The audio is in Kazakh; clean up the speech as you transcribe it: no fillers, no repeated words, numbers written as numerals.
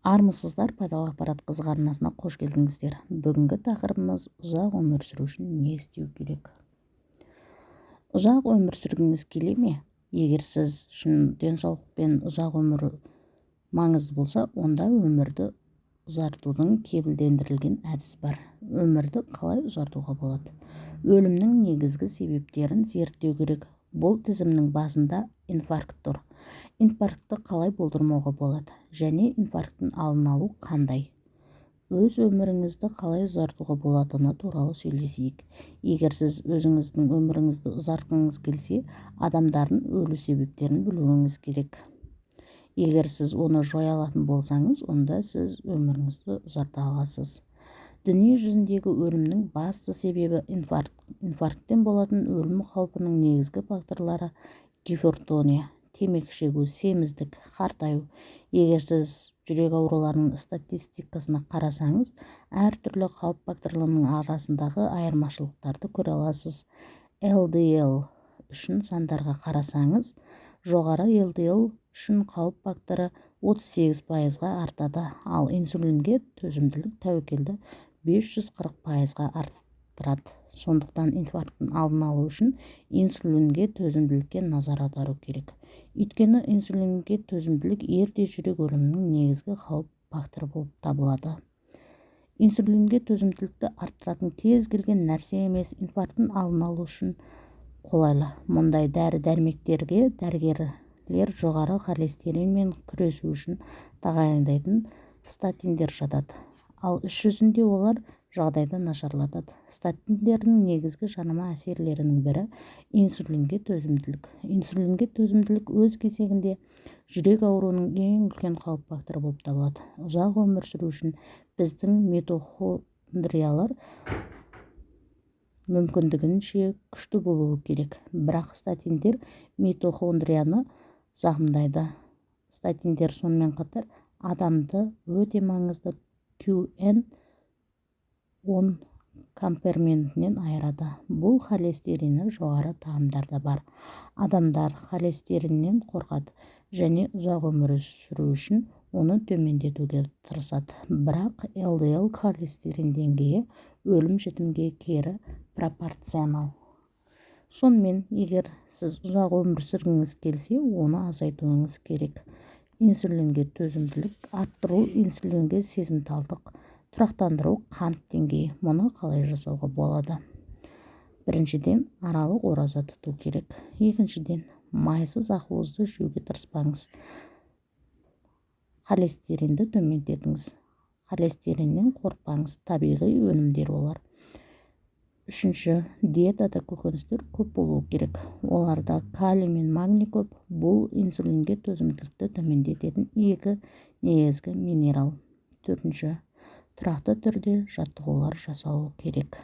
Армысыздар, Пайдалы ақпарат қызық арнасына қош келдіңіздер! Бүгінгі тақырыбымыз: ұзақ өмір сүру үшін не істеу керек? Ұзақ өмір сүргіңіз келе ме? Егер сіз үшін денсаулық пен ұзақ өмір маңызды болса, онда өмірді ұзартудың кепілдендірілген әдісі бар. Өмірді қалай ұзартуға болады? Өлімнің негізгі себептерін зерттеу керек. Бұл тізімнің басында инфаркт тұр. Инфарктті қалай болдырмауға болады және инфаркттің алдын алу қандай? Өз өміріңізді қалай ұзартуға болатыны туралы сөйлесейік. Егер сіз өзіңіздің өміріңізді ұзартқыңыз келсе, адамдардың өлу себептерін білуіңіз керек. Егер сіз оны жоя алатын болсаңыз, онда сіз өміріңізді ұзарта аласыз. Дүние жүзіндегі өлімнің басты себебі – инфаркт. Инфаркттен болатын өлім қаупінің негізгі факторлары: гипертония, темекі шегу, семіздік, қартаю. Егер сіз жүрек ауруларының статистикасына қарасаңыз, әртүрлі қауіп факторларының арасындағы айырмашылықтарды көре аласыз. LDL үшін сандарға қарасаңыз, жоғары LDL үшін қауіп факторы 38%-ға артады, ал инсулинге төзімділік тәуекелді 540%-ға арттырады. Сондықтан инфаркттің алдын алу үшін инсулинге төзімділікке назар аудару керек, өйткені инсулинге төзімділік ерте жүрек өлімінің негізгі қауіп факторы болып табылады. Инсулинге төзімділікті арттыратын кез келген нәрсе емес инфаркттің алдын алу үшін қолайлы. Мұндай дәрі-дәрмектерге дәрігерлер жоғары холестеринмен күресу үшін тағайындайтын статиндер жатады. Ал іс жүзінде олар жағдайды нашарлатады. Статиндердің негізгі жанама әсерлерінің бірі – инсулинге төзімділік. Инсулинге төзімділік өз кезегінде жүрек ауруының ең үлкен қауіп факторы болып табылады. Ұзақ өмір сүру үшін біздің митохондриялар мүмкіндігінше күшті болуы керек, бірақ статиндер митохондрияны зақымдайды. Статиндер сонымен қатар адамды өте маңызды QN 10 коферментінен айырады. Бұл холестерині жоғары тағамдарда бар. Адамдар холестериннен қорқады және ұзақ өмір сүру үшін оны төмендетуге тырысады, бірақ LDL холестерин деңгейі өлім-жітімге кері пропорционал. Сонымен, егер сіз ұзақ өмір сүргіңіз келсе, оны азайтуыңыз керек. Инсулинге төзімділік арттыру, инсулинге сезімталдық тұрақтандыру, қант деңгейі. Мұны қалай жасауға болады? Біріншіден, аралық ораза тұту керек. Екіншіден, майсыз ақуызды жеуге тырыспаңыз. Холестеринді төмендетіңіз. Холестериннен қорықпаңыз, табиғи өнімдер олар. Үшінші, диетада көкөністер көп болуы керек. Оларда калий мен магний көп. Бұл инсулинге төзімділікті төмендететін екі негізгі минерал. Төртінші, тұрақты түрде жаттығулар жасау керек.